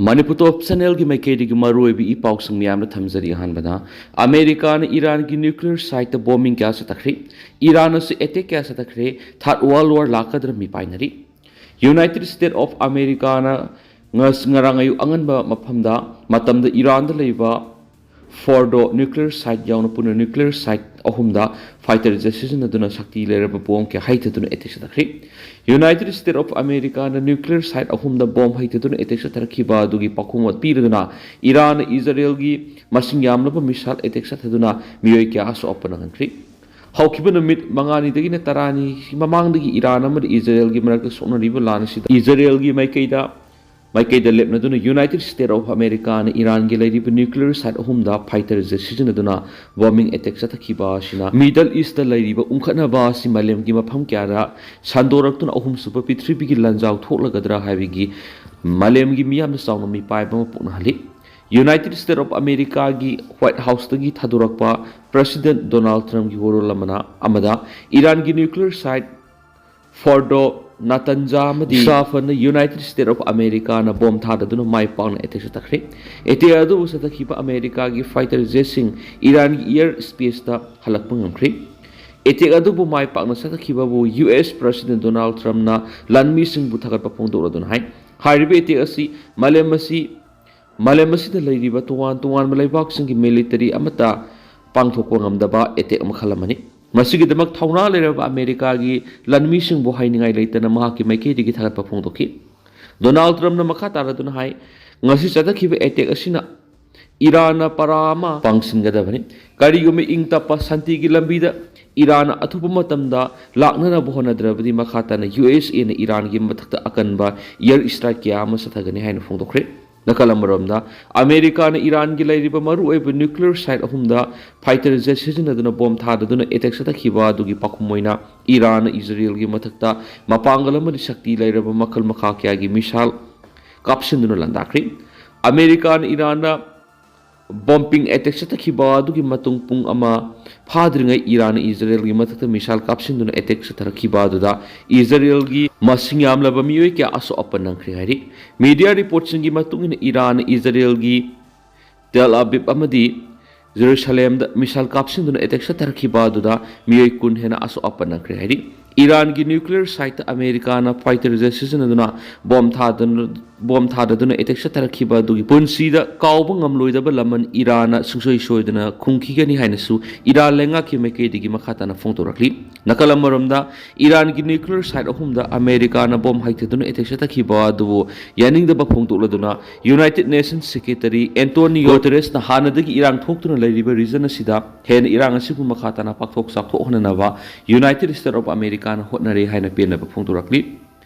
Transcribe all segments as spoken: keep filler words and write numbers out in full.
ꯃꯅꯤꯄꯨꯔ ꯇꯣꯞ ꯆꯦꯅꯦꯜꯒꯤ ꯃꯥꯏꯀꯩꯗꯒꯤ ꯃꯔꯨꯑꯣꯏꯕ ꯏ ꯄꯥꯎꯁꯤꯡ ꯃꯌꯥꯝꯅ ꯊꯝꯖꯔꯤ꯫ ꯑꯍꯥꯟꯕꯗ, ꯑꯃꯦꯔꯤꯀꯥꯅ ꯏꯔꯥꯟꯒꯤ ꯅ꯭ꯌꯨꯀ꯭ꯂꯤꯌꯔ ꯁꯥꯏꯠꯇ ꯕꯣꯝꯕꯤꯡ ꯀꯌꯥ ꯆꯠꯊꯈ꯭ꯔꯦ꯫ ꯏꯔꯥꯟꯅꯁꯨ ꯑꯦꯇꯦꯛ ꯀꯌꯥ ꯆꯠꯊꯈ꯭ꯔꯦ꯫ ꯊꯥꯔꯠ ꯋꯥꯔꯜ ꯋꯥꯔ ꯂꯥꯛꯀꯗ꯭ꯔꯥ ꯃꯤꯄꯥꯏꯅꯔꯤ꯫ ꯌꯨꯅꯥꯏꯇꯦꯗ ꯁ꯭ꯇꯦꯠ ꯑꯣꯐ ꯑꯃꯦꯔꯤꯀꯥꯅ ꯉꯁ-, ꯉꯔꯥꯡ ꯑꯌꯨꯛ ꯑꯉꯟꯕ ꯃꯐꯝꯗ, ꯃꯇꯝꯗ ꯏꯔꯥꯟꯗ ꯂꯩꯕ ꯐꯣꯔꯗꯣ ꯅ꯭ꯌꯨꯀ꯭ꯂꯤꯌꯔ ꯁꯥꯏꯠ ꯌꯥꯎꯅ ꯄꯨꯟꯅ ꯅ꯭ꯌꯨꯀ꯭ꯂꯤꯌꯔ ꯁꯥꯏꯠ ꯑꯍꯨꯝꯗ ꯐꯥꯏꯇꯔ ꯖꯦꯠ ꯁꯤꯖꯤꯟꯅꯗꯨꯅ ꯁꯛꯇꯤ ꯂꯩꯔꯕ ꯕꯣꯝ ꯀꯌꯥ ꯍꯩꯊꯗꯨꯅ ꯑꯦꯇꯦꯛ ꯆꯠꯊꯈ꯭ꯔꯦ꯫ ꯌꯨꯅꯥꯏꯇꯦꯗ ꯁ꯭ꯇꯦꯠ ꯑꯣꯐ ꯑꯃꯦꯔꯤꯀꯥꯅ ꯅ꯭ꯌꯨꯀ꯭ꯂꯤꯌꯔ ꯁꯥꯏꯠ ꯑꯍꯨꯝꯗ ꯕꯣꯝ ꯍꯩꯊꯗꯨꯅ ꯑꯦꯇꯦꯛ ꯆꯠꯊꯔꯛꯈꯤꯕ ꯑꯗꯨꯒꯤ ꯄꯥꯎꯈꯨꯝ ꯄꯤꯔꯗꯨꯅ, ꯏꯔꯥꯟꯅ ꯏꯖꯔꯦꯜꯒꯤ ꯃꯁꯤꯡ ꯌꯥꯝꯂꯕ ꯃꯤꯁꯥꯏꯜ ꯑꯦꯇꯦꯛ ꯆꯠꯊꯗꯨꯅ ꯃꯤꯑꯣꯏ ꯀꯌꯥ ꯑꯁꯣꯛ ꯑꯄꯟ ꯅꯪꯍꯟꯈ꯭ꯔꯦ꯫ ꯍꯧꯈꯤꯕ ꯅꯨꯃꯤꯠ ꯃꯉꯥꯅꯤꯗꯒꯤꯅ ꯇꯔꯥꯅꯤ ꯃꯃꯥꯡꯗꯒꯤ ꯏꯔꯥꯟ ꯑꯃꯗꯤ ꯏꯖꯔꯦꯜꯒꯤ ꯃꯔꯛꯇ ꯁꯣꯛꯅꯔꯤꯕ ꯂꯥꯟ ꯑꯁꯤꯗ ꯏꯖꯔꯦꯜꯒꯤ ꯃꯥꯏꯀꯩꯗ, ꯃꯥꯏꯀꯩꯗ ꯂꯦꯞꯅꯗꯨꯅ ꯌꯨꯅꯥꯏꯇꯦꯗ ꯁ꯭ꯇꯦꯠ ꯑꯣꯐ ꯑꯃꯦꯔꯤꯀꯥꯅ ꯏꯔꯥꯟꯒꯤ ꯂꯩꯔꯤꯕ ꯅ꯭ꯌꯨꯀ꯭ꯂꯤꯌꯔ ꯁꯥꯏꯠ ꯑꯍꯨꯝꯗ ꯐꯥꯏꯇꯔ ꯖꯦꯠ ꯁꯤꯖꯤꯟꯅꯗꯨꯅ ꯕꯣꯝꯕꯤꯡ ꯑꯦꯇꯦꯛ ꯆꯠꯊꯈꯤꯕ ꯑꯁꯤꯅ ꯃꯤꯗꯜ ꯏꯁꯇ ꯂꯩꯔꯤꯕ ꯎꯪꯈꯠꯅꯕ ꯑꯁꯤ ꯃꯥꯂꯦꯝꯒꯤ ꯃꯐꯝ ꯀꯌꯥꯗ ꯁꯟꯗꯣꯔꯛꯇꯨꯅ ꯑꯍꯨꯝꯁꯨꯕ ꯄ꯭ꯔꯤꯊꯤꯕꯤꯒꯤ ꯂꯥꯟꯖꯥꯎ ꯊꯣꯛꯂꯒꯗ꯭ꯔꯥ ꯍꯥꯏꯕꯒꯤ ꯃꯥꯂꯦꯝꯒꯤ ꯃꯤꯌꯥꯝꯗ ꯆꯥꯎꯅ ꯃꯤꯄꯥꯏꯕ ꯑꯃ ꯄꯣꯛꯅꯍꯜꯂꯤ꯫ ꯌꯨꯅꯥꯏꯇꯦꯗ ꯁ꯭ꯇꯦꯠ ꯑꯣꯐ ꯑꯃꯦꯔꯤꯀꯥꯒꯤ ꯋꯥꯏꯠ ꯍꯥꯎꯁꯇꯒꯤ ꯊꯥꯗꯣꯔꯛꯄ ꯄ꯭ꯔꯦꯁꯤꯗꯦꯟꯠ ꯗꯣꯅꯥꯜꯗ ꯇ꯭ꯔꯝꯞꯀꯤ ꯋꯥꯔꯣꯜ ꯑꯃꯅ, ꯑꯃꯗ ꯏꯔꯥꯟꯒꯤ ꯅ꯭ꯌꯨꯀ꯭ꯂꯤꯌꯔ ꯁꯥꯏꯠ ꯐꯣꯔꯗꯣ, ꯅꯥꯇꯟꯖꯥ ꯑꯃꯗꯤ ꯁꯥꯐꯟꯅ ꯌꯨꯅꯥꯏꯇꯦꯗ ꯁ꯭ꯇꯦꯠ ꯑꯣꯐ ꯑꯃꯦꯔꯤꯀꯥꯅ ꯕꯣꯝ ꯊꯥꯗꯗꯨꯅ ꯃꯥꯏ ꯄꯥꯛꯅ ꯑꯦꯇꯦꯛ ꯆꯠꯊꯈ꯭ꯔꯦ꯫ ꯑꯦꯇꯦꯛ ꯑꯗꯨꯕꯨ ꯆꯠꯊꯈꯤꯕ ꯑꯃꯦꯔꯤꯀꯥꯒꯤ ꯐꯥꯏꯇꯔ ꯖꯦꯠꯁꯤꯡ ꯏꯔꯥꯟꯒꯤ ꯏꯌꯔ ꯁ꯭ꯄꯦꯁꯇ ꯍꯜꯂꯛꯄ ꯉꯝꯈ꯭ꯔꯦ꯫ ꯑꯦꯇꯦꯛ ꯑꯗꯨꯕꯨ ꯃꯥꯏ ꯄꯥꯛꯅ ꯆꯠꯊꯈꯤꯕꯕꯨ ꯌꯨ ꯑꯦꯁ ꯄ꯭ꯔꯦꯁꯤꯗꯦꯟꯠ ꯗꯣꯅꯥꯜꯗ ꯇ꯭ꯔꯝꯞꯅ ꯂꯥꯟꯃꯤꯁꯤꯡꯕꯨ ꯊꯥꯒꯠꯄ ꯐꯣꯡꯗꯣꯛꯂꯗꯨꯅ ꯍꯥꯏ꯫ ꯍꯥꯏꯔꯤꯕ ꯑꯦꯇꯦꯛ ꯑꯁꯤ ꯃꯥꯂꯦꯝ ꯑꯁꯤ, ꯃꯥꯂꯦꯝ ꯑꯁꯤꯗ ꯂꯩꯔꯤꯕ ꯇꯣꯉꯥꯟ ꯇꯣꯉꯥꯟꯕ ꯂꯩꯕꯥꯛꯁꯤꯡꯒꯤ ꯃꯤꯂꯤꯇꯔꯤ ꯑꯃꯠꯇ ꯄꯥꯡꯊꯣꯛꯄ ꯉꯝꯗꯕ ꯑꯦꯇꯦꯛ ꯃꯈꯜ ꯑꯃꯅꯤ꯫ ꯃꯁꯤꯒꯤꯗꯃꯛ ꯊꯧꯅꯥ ꯂꯩꯔꯕ ꯑꯃꯦꯔꯤꯀꯥꯒꯤ ꯂꯥꯟꯃꯤꯁꯤꯡꯕꯨ ꯍꯥꯏꯅꯤꯡꯉꯥꯏ ꯂꯩꯇꯅ ꯃꯍꯥꯛꯀꯤ ꯃꯥꯏꯀꯩꯗꯒꯤ ꯊꯥꯒꯠꯄ ꯐꯣꯡꯗꯣꯛꯈꯤ꯫ ꯗꯣꯅꯥꯜꯗ ꯇ꯭ꯔꯝꯞꯅ ꯃꯈꯥ ꯇꯥꯔꯗꯨꯅ ꯍꯥꯏ, ꯉꯁꯤ ꯆꯠꯊꯈꯤꯕ ꯑꯦꯇꯦꯛ ꯑꯁꯤꯅ ꯏꯔꯥꯟꯅ ꯄꯔꯥ ꯑꯃ ꯄꯥꯡꯁꯤꯟꯒꯗꯕꯅꯤ꯫ ꯀꯔꯤꯒꯨꯝꯕ ꯏꯪ ꯇꯞꯄ ꯁꯥꯟꯇꯤꯒꯤ ꯂꯝꯕꯤꯗ ꯏꯔꯥꯟꯅ ꯑꯊꯨꯕ ꯃꯇꯝꯗ ꯂꯥꯛꯅꯅꯕ ꯍꯣꯠꯅꯗ꯭ꯔꯕꯗꯤ ꯃꯈꯥ ꯇꯥꯅ ꯌꯨ ꯑꯦꯁ ꯑꯦꯅ ꯏꯔꯥꯟꯒꯤ ꯃꯊꯛꯇ ꯑꯀꯟꯕ ꯏꯌꯔ ꯁ꯭ꯇ꯭ꯔꯥꯏꯛ ꯀꯌꯥ ꯑꯃ ꯆꯠꯊꯒꯅꯤ ꯍꯥꯏꯅ ꯐꯣꯡꯗꯣꯛꯈ꯭ꯔꯦ꯫ ꯅꯥꯀꯜ ꯑꯃꯔꯣꯝꯗ, ꯑꯃꯦꯔꯤꯀꯥꯅ ꯏꯔꯥꯟꯒꯤ ꯂꯩꯔꯤꯕ ꯃꯔꯨꯑꯣꯏꯕ ꯅ꯭ꯌꯨꯀ꯭ꯂꯤꯌꯔ ꯁꯥꯏꯠ ꯑꯍꯨꯝꯗ ꯐꯥꯏꯇꯔ ꯖꯦꯠ ꯁꯤꯖꯤꯟꯅꯗꯨꯅ ꯕꯣꯝ ꯊꯥꯗꯗꯨꯅ ꯑꯦꯇꯦꯛ ꯆꯠꯊꯈꯤꯕ ꯑꯗꯨꯒꯤ ꯄꯥꯎꯈꯨꯝ ꯑꯣꯏꯅ ꯏꯔꯥꯟꯅ ꯏꯖꯔꯦꯜꯒꯤ ꯃꯊꯛꯇ ꯃꯄꯥꯡꯒꯜ ꯑꯃꯗꯤ ꯁꯛꯇꯤ ꯂꯩꯔꯕ ꯃꯈꯜ ꯃꯈꯥ ꯀꯌꯥꯒꯤ ꯃꯤꯁꯥꯏꯜ ꯀꯥꯞꯁꯤꯟꯗꯨꯅ ꯂꯥꯟꯗꯥꯈ꯭ꯔꯦ꯫ ꯑꯃꯦꯔꯤꯀꯥꯅ ꯏꯔꯥꯟꯗ Bombing attack ꯆꯠꯊꯈꯤꯕ ꯑꯗꯨꯒꯤ ꯃꯇꯨꯡ ꯄꯨꯡ ꯑꯃ ꯐꯥꯗ꯭ꯔꯤꯉꯩ ꯏꯔꯥꯟꯅ ꯏꯖꯔꯦꯜꯒꯤ ꯃꯊꯛꯇ missile ꯀꯥꯞꯁꯤꯟꯗꯨꯅ attack ꯆꯠꯊꯔꯛꯈꯤꯕ ꯑꯗꯨꯗ ꯏꯖꯔꯦꯜꯒꯤ ꯃꯁꯤꯡ ꯌꯥꯝꯂꯕ ꯃꯤꯑꯣꯏ ꯀꯌꯥ ꯑꯁꯣꯛ ꯑꯄꯟ ꯅꯪꯈ꯭ꯔꯦ ꯍꯥꯏꯔꯤ꯫ Media reportꯁꯤꯡꯒꯤ ꯃꯇꯨꯡ ꯏꯟꯅ ꯏꯔꯥꯟꯅ ꯏꯖꯔꯦꯜꯒꯤ ꯇꯦꯜ ꯑꯕꯤꯕ ꯑꯃꯗꯤ ꯖꯦꯔꯨꯁꯥꯂꯦꯝꯗ missile ꯀꯥꯞꯁꯤꯟꯗꯨꯅ attack ꯆꯠꯊꯔꯛꯈꯤꯕ ꯑꯗꯨꯗ ꯃꯤꯑꯣꯏ ꯀꯨꯟ ꯍꯦꯟꯅ ꯑꯁꯣꯛ ꯑꯄꯟ ꯅꯪꯈ꯭ꯔꯦ ꯍꯥꯏꯔꯤ꯫ ꯏꯔꯥꯟꯒꯤ nuclear siteꯇ ꯑꯃꯦꯔꯤꯀꯥꯅ fighter jet ꯁꯤꯖꯤꯟꯅꯗꯨꯅ bomb ꯊꯥꯗꯨꯅ, bomb ꯊꯥꯗꯗꯨꯅ attack ꯆꯠꯊꯔꯛꯈꯤꯕ ꯑꯗꯨꯒꯤ ꯄꯨꯟꯁꯤꯗ ꯀꯥꯎꯕ ꯉꯝꯂꯣꯏꯗꯕ ꯂꯃꯟ ꯏꯔꯥꯟꯅ ꯁꯨꯡꯁꯣꯏ ꯁꯣꯏꯗꯅ ꯈꯨꯝꯈꯤꯒꯅꯤ ꯍꯥꯏꯅꯁꯨ ꯏꯔꯥꯟ ꯂꯩꯉꯥꯛꯀꯤ ꯃꯥꯏꯀꯩꯗꯒꯤ ꯃꯈꯥ ꯇꯥꯅ ꯐꯣꯡꯗꯣꯔꯛꯂꯤ꯫ ꯅꯥꯀꯜ ꯑꯃꯔꯣꯝꯗ ꯏꯔꯥꯟꯒꯤ nuclear site ꯑꯍꯨꯝꯗ ꯑꯃꯦꯔꯤꯀꯥꯅ bomb ꯍꯩꯊꯗꯨꯅ attack ꯆꯠꯊꯈꯤꯕ ꯑꯗꯨꯕꯨ ꯌꯥꯅꯤꯡꯗꯕ ꯐꯣꯡꯗꯣꯛꯂꯗꯨꯅ United Nations Secretary Antonio Guterresꯅ ꯍꯥꯟꯅꯗꯒꯤ ꯏꯔꯥꯡ ꯊꯣꯛꯇꯨꯅ ꯂꯩꯔꯤꯕ region ꯑꯁꯤꯗ ꯍꯦꯟꯅ ꯏꯔꯥꯡ ꯑꯁꯤꯕꯨ ꯃꯈꯥ ꯇꯥꯅ ꯄꯥꯛꯊꯣꯛ ꯆꯥꯎꯊꯣꯛꯍꯟꯅꯅꯕ United States of Americaꯅ ꯍꯣꯠꯅꯔꯦ ꯍꯥꯏꯅ ꯄꯦꯟꯅꯕ ꯐꯣꯡꯗꯣꯔꯛꯂꯤ꯫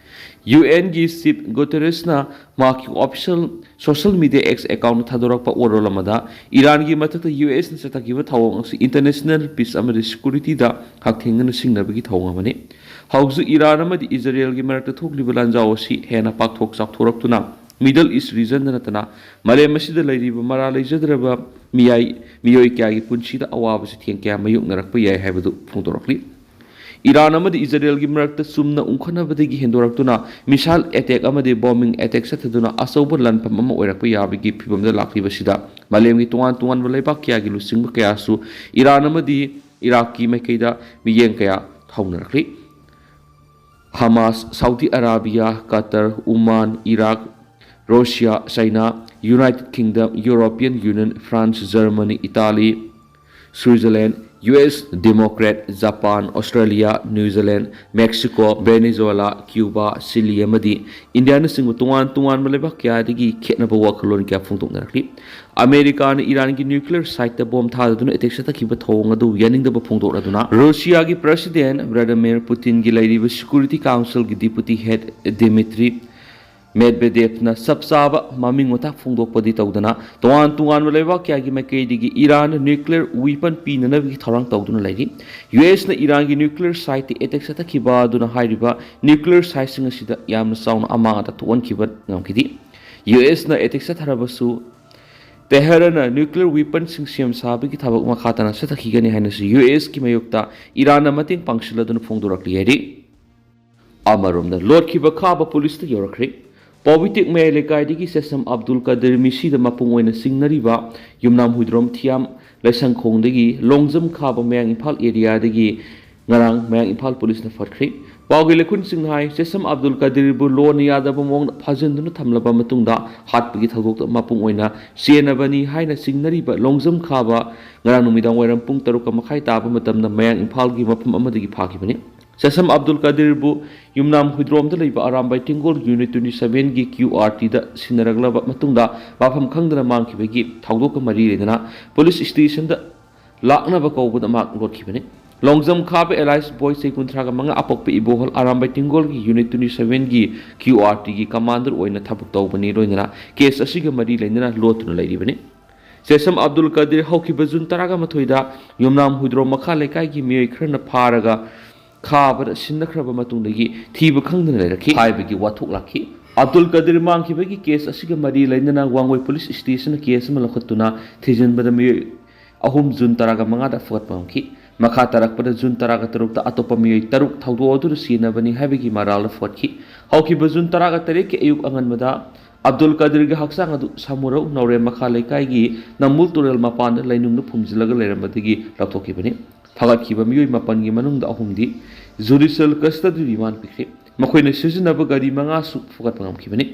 UNꯒꯤ Chief Guterresꯅ ꯃꯍꯥꯛꯀꯤ official social media X accountꯇ ꯊꯥꯗꯣꯔꯛꯄ ꯋꯥꯔꯣꯜ ꯑꯃꯗ ꯏꯔꯥꯟꯒꯤ ꯃꯊꯛꯇ USꯅ ꯆꯠꯊꯈꯤꯕ ꯊꯧꯑꯣꯡ ꯑꯁꯤ international peace ꯑꯃꯗꯤ securityꯗ ꯍꯛꯊꯦꯡꯅꯅ ꯁꯤꯡꯅꯕꯒꯤ ꯊꯧꯑꯣꯡ ꯑꯃꯅꯤ꯫ ꯍꯧꯖꯤꯛ ꯏꯔꯥꯟ ꯑꯃꯗꯤ ꯏꯖꯔꯦꯜꯒꯤ ꯃꯔꯛꯇ ꯊꯣꯛꯂꯤꯕ ꯂꯥꯟꯖꯥꯎ ꯑꯁꯤ ꯍꯦꯟꯅ ꯄꯥꯛꯊꯣꯛ ꯆꯥꯎꯊꯣꯔꯛꯇꯨꯅ Middle East regionꯗ ꯅꯠꯇꯅ ꯃꯥꯂꯦꯝ ꯑꯁꯤꯗ ꯂꯩꯔꯤꯕ ꯃꯔꯥ ꯂꯩꯖꯗ꯭ꯔꯕ ꯃꯤꯌꯥꯏ, ꯃꯤꯑꯣꯏ ꯀꯌꯥꯒꯤ ꯄꯨꯟꯁꯤꯗ ꯑꯋꯥꯕ ꯆꯩꯊꯦꯡ ꯀꯌꯥ ꯃꯥꯌꯣꯛꯅꯔꯛꯄ ꯌꯥꯏ ꯍꯥꯏꯕꯗꯨ ꯐꯣꯡꯗꯣꯔꯛꯂꯤ꯫ ꯏꯔꯥꯟ ꯑꯃꯗꯤ ꯏꯖꯔꯦꯜꯒꯤ ꯃꯔꯛꯇ ꯆꯨꯝꯅ ꯎꯪꯈꯠꯅꯕꯗꯒꯤ ꯍꯦꯟꯗꯣꯔꯛꯇꯨꯅ missile attack ꯑꯃꯗꯤ bombing attack ꯆꯠꯊꯗꯨꯅ ꯑꯆꯧꯕ ꯂꯥꯟꯐꯝ ꯑꯃ ꯑꯣꯏꯔꯛꯄ ꯌꯥꯕꯒꯤ ꯐꯤꯚꯝꯗ ꯂꯥꯛꯂꯤꯕꯁꯤꯗ ꯃꯥꯂꯦꯝꯒꯤ ꯇꯣꯉꯥꯟ ꯇꯣꯉꯥꯟꯕ ꯂꯩꯕꯥꯛ ꯀꯌꯥꯒꯤ ꯂꯨꯆꯤꯡꯕ ꯀꯌꯥꯁꯨ ꯏꯔꯥꯟ ꯑꯃꯗꯤ ꯏꯔꯥꯛꯀꯤ ꯃꯥꯏꯀꯩꯗ ꯃꯤꯠꯌꯦꯡ ꯀꯌꯥ ꯊꯝꯅꯔꯛꯂꯤ꯫ Hamas, Saudi Arabia, Qatar, Oman, Iraq, Russia, China, United Kingdom, European Union, France, Germany, Italy, Switzerland, US, Democrat, Japan, Australia, New Zealand, Mexico, Venezuela, Cuba, Chile ꯑꯃꯗꯤ ꯏꯟꯗꯤꯌꯥꯅꯆꯤꯡꯕ ꯇꯣꯉꯥꯟ ꯇꯣꯉꯥꯟꯕ ꯂꯩꯕꯥꯛ ꯀꯌꯥꯗꯒꯤ ꯈꯦꯠꯅꯕ ꯋꯥꯈꯜꯂꯣꯟ ꯀꯌꯥ ꯐꯣꯡꯗꯣꯛꯅꯔꯛꯂꯤ꯫ ꯑꯃꯦꯔꯤꯀꯥꯅ ꯏꯔꯥꯟꯒꯤ nuclear siteꯇ bomb ꯊꯥꯗꯗꯨꯅ attack ꯆꯠꯊꯈꯤꯕ ꯊꯧꯑꯣꯡ ꯑꯗꯨ ꯌꯥꯅꯤꯡꯗꯕ ꯐꯣꯡꯗꯣꯛꯂꯗꯨꯅ ꯔꯣꯁꯤꯌꯥꯒꯤ President Vladimir Putinꯒꯤ ꯂꯩꯔꯤꯕ Security Councilꯒꯤ Deputy Head Dmitry Medvedevꯅ ꯆꯞ ꯆꯥꯕ ꯃꯃꯤꯡ ꯃꯊꯥ ꯐꯣꯡꯗꯣꯛꯄꯗꯤ ꯇꯧꯗꯅ ꯇꯣꯉꯥꯟ ꯇꯣꯉꯥꯟꯕ ꯂꯩꯕꯥꯛ ꯀꯌꯥꯒꯤ ꯃꯥꯏꯀꯩꯗꯒꯤ ꯏꯔꯥꯟꯗ nuclear weapon ꯄꯤꯅꯅꯕꯒꯤ ꯊꯧꯔꯥꯡ ꯇꯧꯗꯨꯅ ꯂꯩꯔꯤ꯫ USꯅ ꯏꯔꯥꯟꯒꯤ nuclear siteꯇ attack ꯆꯠꯊꯈꯤꯕ ꯑꯗꯨꯅ ꯍꯥꯏꯔꯤꯕ nuclear siteꯁꯤꯡ ꯑꯁꯤꯗ ꯌꯥꯝꯅ ꯆꯥꯎꯅ ꯑꯃꯥꯡ ꯑꯇꯥ ꯊꯣꯛꯍꯟꯈꯤꯕ ꯉꯝꯈꯤꯗꯦ꯫ USꯅ attack ꯆꯠꯊꯔꯕꯁꯨ ꯇꯦꯍꯔꯥꯟꯅ nuclear weaponꯁꯤꯡ ꯁꯦꯝ ꯁꯥꯕꯒꯤ ꯊꯕꯛ ꯃꯈꯥ ꯇꯥꯅ ꯆꯠꯊꯈꯤꯒꯅꯤ ꯍꯥꯏꯅꯁꯨ ꯌꯨ ꯑꯦꯁꯀꯤ ꯃꯥꯌꯣꯛꯇ ꯏꯔꯥꯟꯅ ꯃꯇꯦꯡ ꯄꯥꯡꯁꯤꯜꯂꯗꯨꯅ ꯐꯣꯡꯗꯣꯔꯛꯂꯤ ꯍꯥꯏꯔꯤ꯫ ꯑꯃꯔꯣꯝꯗ, ꯂꯣꯠꯈꯤꯕ ꯈꯥꯕ ꯄꯨꯂꯤꯁꯇ ꯌꯧꯔꯛꯈ꯭ꯔꯦ꯫ ꯄꯥꯎꯕꯤꯇꯦꯛ ꯃꯌꯥꯏ ꯂꯩꯀꯥꯏꯗꯒꯤ ꯁꯦꯁꯝ ꯑꯕꯗꯨꯜ ꯀꯗꯤꯔ ꯃꯤꯁꯤꯗ ꯃꯄꯨꯡ ꯑꯣꯏꯅ ꯆꯤꯡꯅꯔꯤꯕ ꯌꯨꯝꯅꯥꯝ ꯍꯨꯏꯗ꯭ꯔꯣꯝ ꯊꯤꯌꯥꯝ ꯂꯥꯏꯁꯪꯈꯣꯡꯗꯒꯤ ꯂꯣꯡꯖꯝ ꯈꯥꯕ ꯃꯌꯥꯡ ꯏꯝꯐꯥꯜ ꯑꯦꯔꯤꯌꯥꯗꯒꯤ ꯉꯔꯥꯡ ꯃꯌꯥꯡ ꯏꯝꯐꯥꯜ ꯄꯨꯂꯤꯁꯅ ꯐꯠꯈ꯭ꯔꯦ꯫ ꯄꯥꯎꯒꯤ ꯂꯩꯈꯨꯟꯁꯤꯡꯅ ꯍꯥꯏ, ꯁꯦꯁꯝ ꯑꯕꯗꯨꯜ ꯀꯗꯤꯔꯕꯨ ꯂꯣꯟꯅ ꯌꯥꯗꯕ ꯃꯑꯣꯡꯗ ꯐꯥꯖꯤꯟꯗꯨꯅ ꯊꯝꯂꯕ ꯃꯇꯨꯡꯗ ꯍꯥꯠꯄꯒꯤ ꯊꯧꯗꯣꯛꯇ ꯃꯄꯨꯡ ꯑꯣꯏꯅ ꯆꯦꯟꯅꯕꯅꯤ ꯍꯥꯏꯅ ꯆꯤꯡꯅꯔꯤꯕ ꯂꯣꯡꯖꯝ ꯈꯥꯕ ꯉꯔꯥꯡ ꯅꯨꯃꯤꯗꯥꯡ ꯋꯥꯏꯔꯝ ꯄꯨꯡ ꯇꯔꯨꯛ ꯃꯈꯥꯏ ꯇꯥꯕ ꯃꯇꯝꯗ ꯃꯌꯥꯡ ꯏꯝꯐꯥꯜꯒꯤ ꯃꯐꯝ ꯑꯃꯗꯒꯤ ꯐꯥꯈꯤꯕꯅꯤ꯫ ꯁꯦꯁꯝ ꯑꯕꯗꯨꯜ ꯀꯗꯤꯔꯕꯨ ꯌꯨꯝꯅꯥꯝ ꯍꯨꯏꯗ꯭ꯔꯣꯝꯗ ꯂꯩꯕ ꯑꯔꯥꯝꯕꯥꯏ ꯇꯦꯡꯒꯣꯜ ꯌꯨꯅꯤꯠ twenty sevenꯒꯤ ꯀ꯭ꯌꯨ ꯑꯥꯔ ꯇꯤꯗ ꯁꯤꯟꯅꯔꯛꯂꯕ ꯃꯇꯨꯡꯗ ꯋꯥꯐꯝ ꯈꯪꯗꯅ ꯃꯥꯡꯈꯤꯕꯒꯤ ꯊꯧꯗꯣꯛꯀ ꯃꯔꯤ ꯂꯩꯅꯅ ꯄꯨꯂꯤꯁ ꯁ꯭ꯇꯦꯁꯟꯗ ꯂꯥꯛꯅꯕ ꯀꯧꯕꯗ ꯃꯍꯥꯛ ꯂꯣꯠꯈꯤꯕꯅꯤ꯫ ꯂꯣꯡꯖꯝ ꯈꯥꯕ alias ꯕꯣꯏ ꯆꯍꯤ ꯀꯨꯟꯊ꯭ꯔꯥꯒ ꯃꯉꯥ, ꯑꯄꯣꯛꯄ ꯏꯕꯣꯍꯜ, ꯑꯔꯥꯝꯕꯥꯏ ꯇꯦꯡꯒꯣꯜꯒꯤ ꯌꯨꯅꯤꯠ twenty sevenꯒꯤ ꯀ꯭ꯌꯨ ꯑꯥꯔ ꯇꯤꯒꯤ ꯀꯃꯥꯟꯗꯔ ꯑꯣꯏꯅ ꯊꯕꯛ ꯇꯧꯕꯅꯤ꯫ ꯂꯣꯏꯅꯅ ꯀꯦꯁ ꯑꯁꯤꯒ ꯃꯔꯤ ꯂꯩꯅꯅ ꯂꯣꯠꯇꯨꯅ ꯂꯩꯔꯤꯕꯅꯤ꯫ ꯁꯦꯁꯝ ꯑꯕꯗꯨꯜ ꯀꯗꯤꯔ ꯍꯧꯈꯤꯕ ꯖꯨꯟ ꯇꯔꯥꯒ ꯃꯥꯊꯣꯏꯗ ꯌꯨꯝꯅꯥꯝ ꯍꯨꯏꯗ꯭ꯔꯣꯝ ꯃꯈꯥ ꯂꯩꯀꯥꯏꯒꯤ ꯃꯤꯑꯣꯏ ꯈꯔꯅ ꯐꯥꯔꯒ ꯈꯥꯕꯗ ꯁꯤꯟꯅꯈ꯭ꯔꯕ ꯃꯇꯨꯡꯗꯒꯤ ꯊꯤꯕ ꯈꯪꯗꯅ ꯂꯩꯔꯛꯈꯤ ꯍꯥꯏꯕꯒꯤ ꯋꯥꯊꯣꯛ ꯂꯥꯛꯈꯤ꯫ ꯑꯕꯗꯨꯜ ꯀꯗꯤꯔ ꯃꯥꯡꯈꯤꯕꯒꯤ ꯀꯦꯁ ꯑꯁꯤꯒ ꯃꯔꯤ ꯂꯩꯅꯅ ꯋꯥꯡꯒꯣꯏ ꯄꯨꯂꯤꯁ ꯁ꯭ꯇꯦꯁꯟꯅ ꯀꯦꯁ ꯑꯃ ꯂꯧꯈꯠꯇꯨꯅ ꯊꯤꯖꯤꯟꯕꯗ ꯃꯤꯑꯣꯏ ꯑꯍꯨꯝ ꯖꯨꯟ ꯇꯔꯥꯒ ꯃꯉꯥꯗ ꯐꯨꯒꯠꯄ ꯉꯝꯈꯤ꯫ ꯃꯈꯥ ꯇꯥꯔꯛꯄꯗ ꯖꯨꯟ ꯇꯔꯥꯒ ꯇꯔꯨꯛꯇ ꯑꯇꯣꯞꯄ ꯃꯤꯑꯣꯏ ꯇꯔꯨꯛ ꯊꯧꯗꯣꯛ ꯑꯗꯨꯗ ꯁꯤꯖꯤꯟꯅꯕꯅꯤ ꯍꯥꯏꯕꯒꯤ ꯃꯔꯥꯜꯗ ꯐꯨꯒꯠꯈꯤ꯫ ꯍꯧꯈꯤꯕ ꯖꯨꯟ ꯇꯔꯥꯒ ꯇꯔꯦꯠꯀꯤ ꯑꯌꯨꯛ ꯑꯉꯟꯕꯗ ꯑꯕꯗꯨꯜ ꯀꯗꯤꯔꯒꯤ ꯍꯛꯆꯥꯡ ꯑꯗꯨ ꯁꯃꯨꯔꯧ ꯅꯧꯔꯦꯝ ꯃꯈꯥ ꯂꯩꯀꯥꯏꯒꯤ ꯅꯝꯕꯨꯜ ꯇꯨꯔꯦꯜ ꯃꯄꯥꯟꯗ ꯂꯩꯅꯨꯡꯗ ꯐꯨꯝꯖꯤꯜꯂꯒ ꯂꯩꯔꯝꯕꯗꯒꯤ ꯂꯧꯊꯣꯛꯈꯤꯕꯅꯤ꯫ ꯐꯥꯒꯠꯈꯤꯕ ꯃꯤꯑꯣꯏ ꯃꯥꯄꯟꯒꯤ ꯃꯅꯨꯡꯗ ꯑꯍꯨꯝꯗꯤ judicial custody remand ꯄꯤꯈ꯭ꯔꯦ꯫ ꯃꯈꯣꯏꯅ ꯁꯤꯖꯤꯟꯅꯕ ꯒꯥꯔꯤ ꯃꯉꯥꯁꯨ ꯐꯨꯒꯠꯄ ꯉꯝꯈꯤꯕꯅꯤ꯫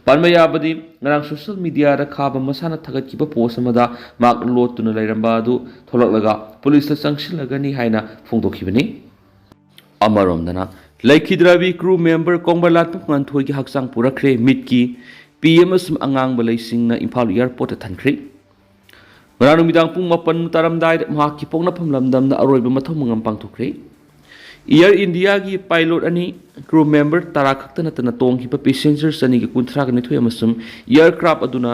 ꯄꯟꯕ ꯌꯥꯕꯗꯤ, ꯉꯔꯥꯡ ꯁꯣꯁꯤꯌꯦꯜ ꯃꯤꯗꯤꯌꯥꯗ ꯈꯥꯕ ꯃꯁꯥꯅ ꯊꯥꯒꯠꯈꯤꯕ ꯄꯣꯁ ꯑꯃꯗ ꯃꯍꯥꯛ ꯂꯣꯠꯇꯨꯅ ꯂꯩꯔꯝꯕ ꯑꯗꯨ ꯊꯣꯛꯂꯛꯂꯒ ꯄꯨꯂꯤꯁꯇ ꯆꯪꯁꯤꯜꯂꯒꯅꯤ ꯍꯥꯏꯅ ꯐꯣꯡꯗꯣꯛꯈꯤꯕꯅꯤ꯫ ꯑꯃꯔꯣꯝꯗꯅ, ꯂꯩꯈꯤꯗ꯭ꯔꯕꯤ ꯀ꯭ꯔꯨ ꯃꯦꯝꯕꯔ ꯀꯣꯡꯕꯔꯂꯥꯠꯄꯝ ꯉꯥꯟꯊꯣꯏꯒꯤ ꯍꯛꯆꯥꯡ ꯄꯨꯔꯛꯈ꯭ꯔꯦ꯫ ꯃꯤꯠꯀꯤ ꯄꯤ ꯑꯃꯁꯨꯡ ꯑꯉꯥꯡꯕ ꯂꯩꯁꯤꯡꯅ ꯏꯝꯐꯥꯜ ꯑꯦꯌꯥꯔꯄꯣꯔꯠꯇ ꯊꯟꯈ꯭ꯔꯦ꯫ ꯉꯔꯥꯡ ꯅꯨꯃꯤꯗꯥꯡ ꯄꯨꯡ ꯃꯥꯄꯟ ꯇꯥꯔꯝꯗꯥꯏꯗ ꯃꯍꯥꯛꯀꯤ ꯄꯣꯛꯅꯐꯝ ꯂꯝꯗꯝꯗ ꯑꯔꯣꯏꯕ ꯃꯊꯧ ꯃꯉꯝ ꯄꯥꯡꯊꯣꯛꯈ꯭ꯔꯦ꯫ ꯏꯌꯔ ꯏꯟꯗꯤꯌꯥꯒꯤ ꯄꯥꯏꯂꯣꯠ ꯑꯅꯤ, ꯀ꯭ꯔꯨ ꯃꯦꯝꯕꯔ ꯇꯔꯥ ꯈꯛꯇ ꯅꯠꯇꯅ ꯇꯣꯡꯈꯤꯕ ꯄꯦꯁꯦꯟꯖꯔ ꯆꯅꯤꯒ ꯀꯨꯟꯊ꯭ꯔꯥꯒ ꯅꯤꯊꯣꯏ ꯑꯃꯁꯨꯡ ꯑꯦꯌꯔꯀ꯭ꯔꯥꯐ ꯑꯗꯨꯅ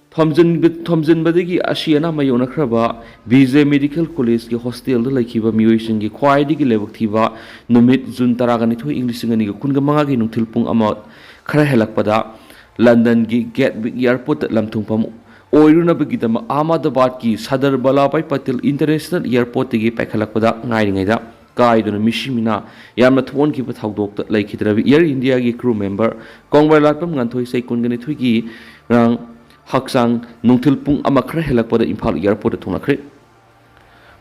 ꯊꯣꯝꯖꯤꯟꯕ-, ꯊꯣꯝꯖꯤꯟꯕꯗꯒꯤ ꯑꯁꯤ ꯑꯅꯥ ꯃꯥꯌꯣꯛꯅꯈ꯭ꯔꯕ ꯕꯤ ꯖꯦ ꯃꯦꯗꯤꯀꯦꯜ ꯀꯣꯂꯦꯖꯀꯤ ꯍꯣꯁꯇꯦꯜꯗ ꯂꯩꯈꯤꯕ ꯃꯤꯑꯣꯏꯁꯤꯡꯒꯤ ꯈ꯭ꯋꯥꯏꯗꯒꯤ ꯂꯥꯏꯕꯛ ꯊꯤꯕ ꯅꯨꯃꯤꯠ, ꯖꯨꯟ ꯇꯔꯥꯒ ꯅꯤꯊꯣꯏ, ꯏꯪ ꯂꯤꯁꯤꯡ ꯑꯅꯤꯒ ꯀꯨꯟꯒ ꯃꯉꯥꯒꯤ ꯅꯨꯡꯊꯤꯜ ꯄꯨꯡ ꯑꯃ ꯈꯔ ꯍꯦꯜꯂꯛꯄꯗ ꯂꯟꯗꯟꯒꯤ ꯒꯦꯠꯋꯤꯛ ꯑꯦꯌꯔꯄꯣꯔꯠꯇ ꯂꯝꯊꯨꯡꯐꯝ ꯑꯣꯏꯔꯨꯅꯕꯒꯤꯗꯃꯛ ꯑꯍꯃꯗꯕꯥꯗꯀꯤ ꯁꯗꯔ ꯕꯂꯥꯚꯥꯏ ꯄꯇꯦꯜ ꯏꯟꯇꯔꯅꯦꯁꯅꯦꯜ ꯑꯦꯌꯔꯄꯣꯔꯠꯇꯒꯤ ꯄꯥꯏꯈꯠꯂꯛꯄꯗ ꯉꯥꯏꯔꯤꯉꯩꯗ ꯀꯥꯏꯗꯨꯅ ꯃꯤꯁꯤ ꯃꯤꯅꯥ ꯌꯥꯝꯅ ꯊꯣꯛꯍꯟꯈꯤꯕ ꯊꯧꯗꯣꯛꯇ ꯂꯩꯈꯤꯗ꯭ꯔꯕꯤ ꯑꯦꯌꯔ ꯏꯟꯗꯤꯌꯥꯒꯤ ꯀ꯭ꯔꯨ ꯃꯦꯝꯕꯔ ꯀꯣꯡꯕ꯭ꯔꯂꯥꯠꯄꯝ ꯉꯥꯟꯊꯣꯏ ꯆꯍꯤ ꯀꯨꯟꯒ ꯅꯤꯊꯣꯏꯒꯤ ꯉꯔꯥꯡ ꯍꯛꯆꯥꯡ ꯅꯨꯡꯊꯤꯜ ꯄꯨꯡ ꯑꯃ ꯈꯔ ꯍꯦꯜꯂꯛꯄꯗ ꯏꯝꯐꯥꯜ ꯑꯦꯌꯔꯄꯣꯔꯠꯇ ꯊꯨꯡꯂꯈ꯭ꯔꯦ꯫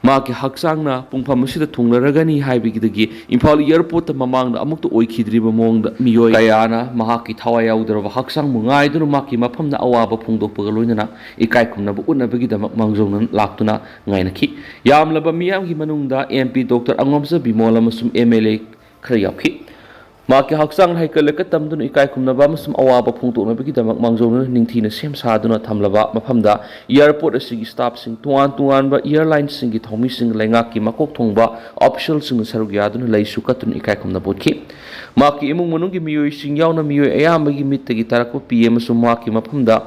ꯃꯍꯥꯛꯀꯤ ꯍꯛꯆꯥꯡꯅ ꯄꯨꯡꯐꯝ ꯑꯁꯤꯗ ꯊꯨꯡꯂꯔꯒꯅꯤ ꯍꯥꯏꯕꯒꯤꯗꯒꯤ ꯏꯝꯐꯥꯜ ꯑꯦꯌꯔꯄꯣꯔꯠꯇ ꯃꯃꯥꯡꯗ ꯑꯃꯨꯛꯇ ꯑꯣꯏꯈꯤꯗ꯭ꯔꯤꯕ ꯃꯑꯣꯡꯗ ꯃꯤꯑꯣꯏ ꯀꯌꯥꯅ ꯃꯍꯥꯛꯀꯤ ꯊꯋꯥꯏ ꯌꯥꯎꯗ꯭ꯔꯕ ꯍꯛꯆꯥꯡꯕꯨ ꯉꯥꯏꯗꯨꯅ ꯃꯍꯥꯛꯀꯤ ꯃꯐꯝꯗ ꯑꯋꯥꯕ ꯐꯣꯡꯗꯣꯛꯄꯒ ꯂꯣꯏꯅꯅ ꯏꯀꯥꯏ ꯈꯨꯝꯅꯕ ꯎꯠꯅꯕꯒꯤꯗꯃꯛ ꯃꯥꯡꯖꯧꯅꯅ ꯂꯥꯛꯇꯨꯅ ꯉꯥꯏꯅꯈꯤ꯫ ꯌꯥꯝꯂꯕ ꯃꯤꯌꯥꯝꯒꯤ ꯃꯅꯨꯡꯗ ꯑꯦꯝ ꯄꯤ ꯗꯣꯛꯇꯔ ꯑꯉꯣꯝꯆꯥ ꯕꯤꯃꯣꯜ ꯑꯃꯁꯨꯡ ꯑꯦꯝ ꯑꯦꯜ ꯑꯦ ꯈꯔ ꯌꯥꯎꯈꯤ꯫ ꯃꯍꯥꯛꯀꯤ ꯍꯛꯆꯥꯡ ꯍꯩꯀꯠ ꯂꯩꯀꯠ ꯇꯝꯗꯨꯅ ꯏꯀꯥꯏ ꯈꯨꯝꯅꯕ ꯑꯃꯁꯨꯡ ꯑꯋꯥꯕ ꯐꯣꯡꯗꯣꯛꯅꯕꯒꯤꯗꯃꯛ ꯃꯥꯡꯖꯧꯅꯅ ꯅꯤꯡꯊꯤꯅ ꯁꯦꯝ ꯁꯥꯗꯨꯅ ꯊꯝꯂꯕ ꯃꯐꯝꯗ ꯑꯦꯌꯔꯄꯣꯔꯠ ꯑꯁꯤꯒꯤ ꯁ꯭ꯇꯥꯐꯁꯤꯡ, ꯇꯣꯉꯥꯟ ꯇꯣꯉꯥꯟꯕ ꯑꯦꯌꯔꯂꯥꯏꯟꯁꯤꯡꯒꯤ ꯊꯧꯃꯤꯁꯤꯡ, ꯂꯩꯉꯥꯛꯀꯤ ꯃꯀꯣꯛ ꯊꯣꯡꯕ ꯑꯣꯐꯤꯁꯤꯌꯦꯜꯁꯤꯡꯅ ꯁꯔꯨꯛ ꯌꯥꯗꯨꯅ ꯂꯩꯁꯨ ꯀꯠꯇꯨꯅ ꯏꯀꯥꯏ ꯈꯨꯝꯅꯕ ꯎꯠꯈꯤ꯫ ꯃꯍꯥꯛꯀꯤ ꯏꯃꯨꯡ ꯃꯅꯨꯡꯒꯤ ꯃꯤꯑꯣꯏꯁꯤꯡ ꯌꯥꯎꯅ ꯃꯤꯑꯣꯏ ꯑꯌꯥꯝꯕꯒꯤ ꯃꯤꯠꯇꯒꯤ ꯇꯥꯔꯛꯄ ꯄꯤ ꯑꯃꯁꯨꯡ ꯃꯍꯥꯛꯀꯤ ꯃꯐꯝꯗ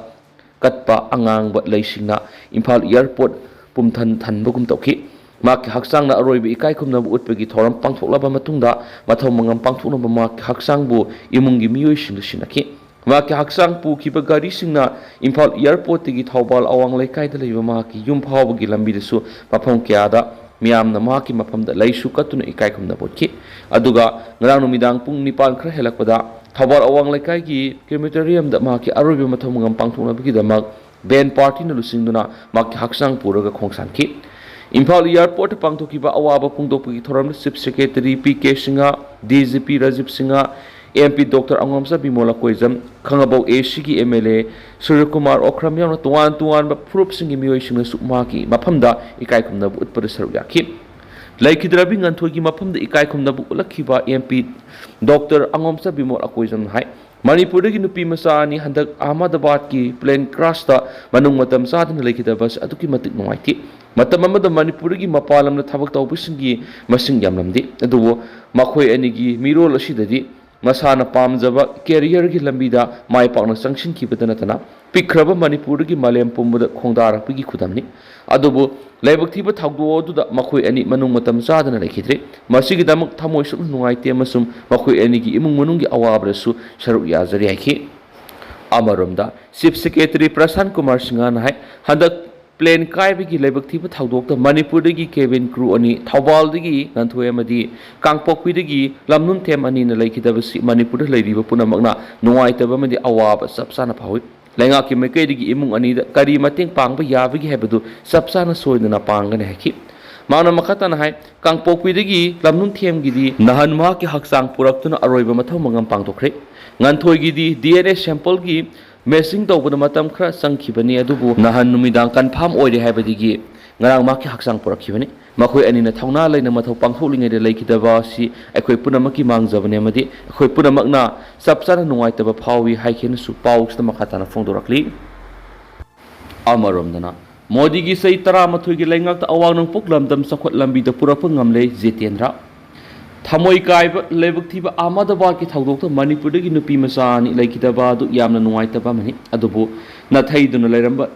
ꯀꯠꯄ ꯑꯉꯥꯡꯕ ꯂꯩꯁꯤꯡꯅ ꯏꯝꯐꯥꯜ ꯑꯦꯌꯔꯄꯣꯔꯠ ꯄꯨꯝꯊꯟ ꯊꯟꯕꯒꯨꯝ ꯇꯧꯈꯤ꯫ ꯃꯍꯥꯛꯀꯤ ꯍꯛꯆꯥꯡꯅ ꯑꯔꯣꯏꯕ ꯏꯀꯥꯏ ꯈꯨꯝꯅꯕ ꯎꯠꯄꯒꯤ ꯊꯧꯔꯝ ꯄꯥꯡꯊꯣꯛꯂꯕ ꯃꯇꯨꯡꯗ, ꯃꯊꯧ ꯃꯉꯝ ꯄꯥꯡꯊꯣꯛꯅꯕ ꯃꯍꯥꯛꯀꯤ ꯍꯛꯆꯥꯡꯕꯨ ꯏꯃꯨꯡꯒꯤ ꯃꯤꯑꯣꯏꯁꯤꯡꯗ ꯁꯤꯟꯅꯈꯤ꯫ ꯃꯍꯥꯛꯀꯤ ꯍꯛꯆꯥꯡ ꯄꯨꯈꯤꯕ ꯒꯥꯔꯤꯁꯤꯡꯅ ꯏꯝꯐꯥꯜ ꯑꯦꯌꯔꯄꯣꯔꯠꯇꯒꯤ ꯊꯧꯕꯥꯜ ꯑꯋꯥꯡ ꯂꯩꯀꯥꯏꯗ ꯂꯩꯕ ꯃꯍꯥꯛꯀꯤ ꯌꯨꯝ ꯐꯥꯎꯕꯒꯤ ꯂꯝꯕꯤꯗꯁꯨ ꯃꯐꯝ ꯀꯌꯥꯗ ꯃꯤꯌꯥꯝꯅ ꯃꯍꯥꯛꯀꯤ ꯃꯐꯝꯗ ꯂꯩꯁꯨ ꯀꯠꯇꯨꯅ ꯏꯀꯥꯏ ꯈꯨꯝꯅꯕ ꯎꯠꯈꯤ꯫ ꯑꯗꯨꯒ ꯉꯔꯥꯡ ꯅꯨꯃꯤꯗꯥꯡ ꯄꯨꯡ ꯅꯤꯄꯥꯟ ꯈꯔ ꯍꯦꯜꯂꯛꯄꯗ ꯊꯧꯕꯥꯜ ꯑꯋꯥꯡ ꯂꯩꯀꯥꯏꯒꯤ ꯀ꯭ꯔꯦꯃꯦꯇꯣꯔꯤꯌꯝꯗ ꯃꯍꯥꯛꯀꯤ ꯑꯔꯣꯏꯕ ꯃꯊꯧ ꯃꯉꯝ ꯄꯥꯡꯊꯣꯛꯅꯕꯒꯤꯗꯃꯛ ꯕꯦꯟ ꯄꯥꯔꯇꯤꯅ ꯂꯨꯆꯤꯡꯗꯨꯅ ꯃꯍꯥꯛꯀꯤ ꯍꯛꯆꯥꯡ ꯄꯨꯔꯒ ꯈꯣꯡꯁꯥꯟꯈꯤ꯫ ꯏꯝꯐꯥꯜ ꯑꯦꯌꯔꯄꯣꯔꯠꯇ ꯄꯥꯡꯊꯣꯛꯈꯤꯕ ꯑꯋꯥꯕ ꯐꯣꯡꯗꯣꯛꯄꯒꯤ ꯊꯧꯔꯝꯗ chief secretary P K Singh, D G P Rajiv Singh, M P doctor Angomcha Bimol Koijam, Khangabok A ꯁꯤꯒꯤ ꯑꯦꯝ ꯑꯦꯜ ꯑꯦ ꯁꯨꯔꯖꯀꯨꯃꯥꯔ ꯑꯣꯈ꯭ꯔꯝ ꯌꯥꯎꯅ ꯇꯣꯉꯥꯟ ꯇꯣꯉꯥꯟꯕ ꯐꯨꯔꯨꯞꯁꯤꯡꯒꯤ ꯃꯤꯑꯣꯏꯁꯤꯡꯅꯁꯨ ꯃꯍꯥꯛꯀꯤ ꯃꯐꯝꯗ ꯏꯀꯥꯏ ꯈꯨꯝꯅꯕ ꯎꯠꯄꯗ ꯁꯔꯨꯛ ꯌꯥꯈꯤ꯫ ꯂꯩꯈꯤꯗ꯭ꯔꯕꯤ ꯉꯟꯊꯣꯏꯒꯤ ꯃꯐꯝꯗ ꯏꯀꯥꯏ ꯈꯨꯝꯅꯕ ꯎꯠꯂꯛꯈꯤꯕ ꯑꯦꯝ ꯄꯤ ꯗꯣꯛꯇꯔ ꯑꯉꯣꯝꯆꯥ ꯕꯤꯃꯣꯜ ꯑꯀꯣꯏꯖꯝꯅ ꯍꯥꯏ, ꯃꯅꯤꯄꯨꯔꯗꯒꯤ ꯅꯨꯄꯤ ꯃꯆꯥ ꯑꯅꯤ ꯍꯟꯗꯛ ꯑꯍꯃꯗꯕꯥꯗꯀꯤ ꯄ꯭ꯂꯦꯟ ꯀ꯭ꯔꯥꯁꯇ ꯃꯅꯨꯡ ꯃꯇꯝ ꯆꯥꯗꯅ ꯂꯩꯈꯤꯗꯕ ꯑꯁꯤ ꯑꯗꯨꯛꯀꯤ ꯃꯇꯤꯛ ꯅꯨꯡꯉꯥꯏꯇꯦ꯫ ꯃꯇꯝ ꯑꯃꯗ ꯃꯅꯤꯄꯨꯔꯗꯒꯤ ꯃꯄꯥꯟ ꯂꯝꯗ ꯊꯕꯛ ꯇꯧꯕꯁꯤꯡꯒꯤ ꯃꯁꯤꯡ ꯌꯥꯝꯂꯝꯗꯦ, ꯑꯗꯨꯕꯨ ꯃꯈꯣꯏ ꯑꯅꯤꯒꯤ ꯃꯤꯔꯣꯜ ꯑꯁꯤꯗꯗꯤ ꯃꯁꯥꯅ ꯄꯥꯝꯖꯕ ꯀꯦꯔꯤꯌꯔꯒꯤ ꯂꯝꯕꯤꯗ ꯃꯥꯏ ꯄꯥꯛꯅ ꯆꯪꯁꯤꯟꯈꯤꯕꯗ ꯅꯠꯇꯅ ꯄꯤꯛꯈ꯭ꯔꯕ ꯃꯅꯤꯄꯨꯔꯗꯒꯤ ꯃꯥꯂꯦꯝ ꯄꯨꯝꯕꯗ ꯈꯣꯡꯗꯥꯔꯛꯄꯒꯤ ꯈꯨꯗꯝꯅꯤ꯫ ꯑꯗꯨꯕꯨ ꯂꯥꯏꯕꯛ ꯊꯤꯕ ꯊꯧꯗꯣꯛ ꯑꯗꯨꯗ ꯃꯈꯣꯏ ꯑꯅꯤ ꯃꯅꯨꯡ ꯃꯇꯝ ꯆꯥꯗꯅ ꯂꯩꯈꯤꯗ꯭ꯔꯦ꯫ ꯃꯁꯤꯒꯤꯗꯃꯛ ꯊꯃꯣꯏ ꯁꯣꯛꯅ ꯅꯨꯡꯉꯥꯏꯇꯦ ꯑꯃꯁꯨꯡ ꯃꯈꯣꯏ ꯑꯅꯤꯒꯤ ꯏꯃꯨꯡ ꯃꯅꯨꯡꯒꯤ ꯑꯋꯥꯕꯗꯁꯨ ꯁꯔꯨꯛ ꯌꯥꯖꯔꯤ ꯍꯥꯏꯈꯤ꯫ ꯑꯃꯔꯣꯝꯗ, Chief Secretary ꯄ꯭ꯔꯁꯥꯟ ꯀꯨꯃꯥꯔ ꯁꯤꯡꯍꯅ ꯍꯥꯏ, ꯍꯟꯗꯛ plane ꯀꯥꯏꯕꯒꯤ ꯂꯥꯏꯕꯛ ꯊꯤꯕ ꯊꯧꯗꯣꯛꯇ ꯃꯅꯤꯄꯨꯔꯗꯒꯤ cabin crew ꯑꯅꯤ, ꯊꯧꯕꯥꯜꯗꯒꯤ ꯉꯟꯊꯣꯏ ꯑꯃꯗꯤ ꯀꯥꯡꯄꯣꯛꯄꯤꯗꯒꯤ ꯂꯝꯅꯨꯝꯊꯦꯝ ꯑꯅꯤꯅ ꯂꯩꯈꯤꯗꯕꯁꯤ ꯃꯅꯤꯄꯨꯔꯗ ꯂꯩꯔꯤꯕ ꯄꯨꯝꯅꯃꯛꯅ ꯅꯨꯡꯉꯥꯏꯇꯕ ꯑꯃꯗꯤ ꯑꯋꯥꯕ ꯆꯞ ꯆꯥꯅ ꯐꯥꯎꯏ꯫ ꯂꯩꯉꯥꯛꯀꯤ ꯃꯥꯏꯀꯩꯗꯒꯤ ꯏꯃꯨꯡ ꯑꯅꯤꯗ ꯀꯔꯤ ꯃꯇꯦꯡ ꯄꯥꯡꯕ ꯌꯥꯕꯒꯦ ꯍꯥꯏꯕꯗꯨ ꯆꯞ ꯆꯥꯅ ꯁꯣꯏꯗꯅ ꯄꯥꯡꯒꯅꯤ ꯍꯥꯏꯈꯤ꯫ ꯃꯍꯥꯛꯅ ꯃꯈꯥ ꯇꯥꯅ ꯍꯥꯏ, ꯀꯥꯡꯄꯣꯛꯄꯤꯗꯒꯤ ꯂꯝꯅꯨꯡꯊꯦꯝꯒꯤꯗꯤ ꯅꯍꯥꯟ ꯃꯍꯥꯛꯀꯤ ꯍꯛꯆꯥꯡ ꯄꯨꯔꯛꯇꯨꯅ ꯑꯔꯣꯏꯕ ꯃꯊꯧ ꯃꯉꯝ ꯄꯥꯡꯊꯣꯛꯈ꯭ꯔꯦ꯫ ꯉꯟꯊꯣꯏꯒꯤꯗꯤ D N A sample ꯒꯤ matching ꯇꯧꯕꯗ ꯃꯇꯝ ꯈꯔ ꯆꯪꯈꯤꯕꯅꯤ, ꯑꯗꯨꯕꯨ ꯅꯍꯥꯟ ꯅꯨꯃꯤꯗꯥꯡ confirm ꯑꯣꯏꯔꯦ ꯍꯥꯏꯕꯗꯒꯤ ꯉꯔꯥꯡ ꯃꯍꯥꯛꯀꯤ ꯍꯛꯆꯥꯡ ꯄꯨꯔꯛꯈꯤꯕꯅꯤ꯫ ꯃꯈꯣꯏ ꯑꯅꯤꯅ ꯊꯧꯅꯥ ꯂꯩꯅ ꯃꯊꯧ ꯄꯥꯡꯊꯣꯛꯂꯤꯉꯩꯗ ꯂꯩꯈꯤꯗꯕ ꯑꯁꯤ ꯑꯩꯈꯣꯏ ꯄꯨꯝꯅꯃꯛꯀꯤ ꯃꯥꯡꯖꯕꯅꯤ ꯑꯃꯗꯤ ꯑꯩꯈꯣꯏ ꯄꯨꯝꯅꯃꯛꯅ ꯆꯞ ꯆꯥꯅ ꯅꯨꯡꯉꯥꯏꯇꯕ ꯐꯥꯎꯏ ꯍꯥꯏꯈꯤꯅꯁꯨ ꯄꯥꯎꯁꯤꯗ ꯃꯈꯥ ꯇꯥꯅ ꯐꯣꯡꯗꯣꯔꯛꯂꯤ꯫ ꯑꯃꯔꯣꯝꯗꯅ, ꯃꯣꯗꯤꯒꯤ ꯆꯍꯤ ꯇꯔꯥꯃꯥꯊꯣꯏꯒꯤ ꯂꯩꯉꯥꯛꯇ ꯑꯋꯥꯡ ꯅꯣꯡꯄꯣꯛ ꯂꯝꯗꯝ ꯆꯥꯎꯈꯠ ꯂꯝꯕꯤꯗ ꯄꯨꯔꯛꯄ ꯉꯝꯂꯦ ꯖꯤꯇꯦꯟꯗ꯭ꯔ꯫ ꯊꯃꯣꯏ ꯀꯥꯏꯕ, ꯂꯥꯏꯕꯛ ꯊꯤꯕ ꯑꯍꯃꯗꯕꯥꯗꯀꯤ ꯊꯧꯗꯣꯛꯇ ꯃꯅꯤꯄꯨꯔꯗꯒꯤ ꯅꯨꯄꯤ ꯃꯆꯥ ꯑꯅꯤ ꯂꯩꯈꯤꯗꯕ ꯑꯗꯨ ꯌꯥꯝꯅ ꯅꯨꯡꯉꯥꯏꯇꯕ ꯑꯃꯅꯤ꯫ ꯑꯗꯨꯕꯨ ꯅꯥꯊꯩꯗꯨꯅ ꯂꯩꯔꯝꯕ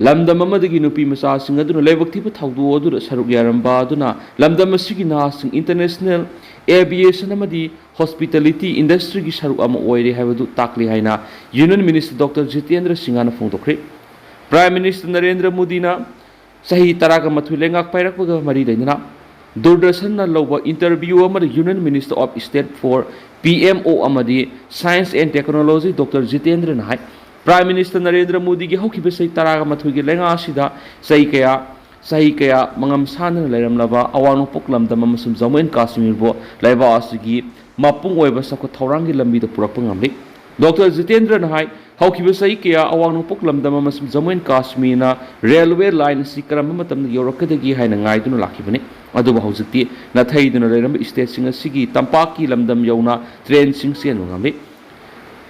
ꯂꯝꯗꯝ ꯑꯃꯗꯒꯤ ꯅꯨꯄꯤ ꯃꯆꯥꯁꯤꯡ ꯑꯗꯨꯅ ꯂꯥꯏꯕꯛ ꯊꯤꯕ ꯊꯧꯗꯣꯛ ꯑꯗꯨꯗ ꯁꯔꯨꯛ ꯌꯥꯔꯝꯕ ꯑꯗꯨꯅ ꯂꯝꯗꯝ ꯑꯁꯤꯒꯤ ꯅꯍꯥꯁꯤꯡ international aviation ꯑꯃꯗꯤ hospitality industry ꯒꯤ ꯁꯔꯨꯛ ꯑꯃ ꯑꯣꯏꯔꯦ ꯍꯥꯏꯕꯗꯨ ꯇꯥꯛꯂꯤ ꯍꯥꯏꯅ Union Minister Doctor ꯖꯤꯇꯦꯟꯗ꯭ꯔ ꯁꯤꯡꯍꯅ ꯐꯣꯡꯗꯣꯛꯈ꯭ꯔꯦ꯫ Prime Minister ꯅꯔꯦꯟꯗ꯭ꯔ ꯃꯣꯗꯤꯅ ꯆꯍꯤ ꯇꯔꯥꯒ ꯃꯥꯊꯣꯏ ꯂꯩꯉꯥꯛ ꯄꯥꯏꯔꯛꯄꯒ ꯃꯔꯤ ꯂꯩꯅꯅ ꯗꯨꯔꯗꯔꯁꯟꯅ ꯂꯧꯕ interview ꯑꯃꯗ Union Minister of State for P M O ꯑꯃꯗꯤ Science and Technology Doctor ꯖꯤꯇꯦꯟꯗ꯭ꯔꯅ high, Prime Minister Narendra ꯃꯣꯗꯤꯒꯤ ꯍꯧꯈꯤꯕ ꯆꯍꯤ ꯇꯔꯥꯒ ꯃꯥꯊꯣꯏꯒꯤ ꯂꯩꯉꯥꯛ ꯑꯁꯤꯗ ꯆꯍꯤ ꯀꯌꯥ, ꯆꯍꯤ ꯀꯌꯥ ꯃꯉꯝ ꯁꯥꯟꯗꯅ ꯂꯩꯔꯝꯂꯕ ꯑꯋꯥꯡ ꯅꯣꯡꯄꯣꯛ ꯂꯝꯗꯝ ꯑꯃꯁꯨꯡ ꯖꯝꯃꯨ ꯑꯦꯟ ꯀꯥꯁꯃꯤꯔꯕꯨ ꯂꯩꯕꯥꯛ ꯑꯁꯤꯒꯤ ꯃꯄꯨꯡ ꯑꯣꯏꯕ ꯆꯥꯎꯈꯠ ꯊꯧꯔꯥꯡꯒꯤ ꯂꯝꯕꯤꯗ ꯄꯨꯔꯛꯄ ꯉꯝꯂꯤ꯫ ꯗꯣꯛꯇꯔ ꯖꯤꯇꯦꯟꯗ꯭ꯔꯅ ꯍꯥꯏ, ꯍꯧꯈꯤꯕ ꯆꯍꯤ ꯀꯌꯥ ꯑꯋꯥꯡ ꯅꯣꯡꯄꯣꯛ ꯂꯝꯗꯝ ꯑꯃꯁꯨꯡ ꯖꯝꯃꯨ ꯑꯦꯟ ꯀꯥꯁꯃꯤꯔꯅ railway line ꯑꯁꯤ ꯀꯔꯝꯕ ꯃꯇꯝꯗ ꯌꯧꯔꯛꯀꯗꯒꯦ ꯍꯥꯏꯅ ꯉꯥꯏꯗꯨꯅ ꯂꯥꯛꯈꯤꯕꯅꯤ꯫ ꯑꯗꯨꯕꯨ ꯍꯧꯖꯤꯛꯇꯤ ꯅꯥꯊꯩꯗꯨꯅ ꯂꯩꯔꯝꯕ stateꯁꯤꯡ ꯑꯁꯤꯒꯤ ꯇꯝꯄꯥꯛꯀꯤ ꯂꯝꯗꯝ ꯌꯧꯅ trainꯁꯤꯡ ꯆꯦꯟꯕ ꯉꯝꯂꯤ꯫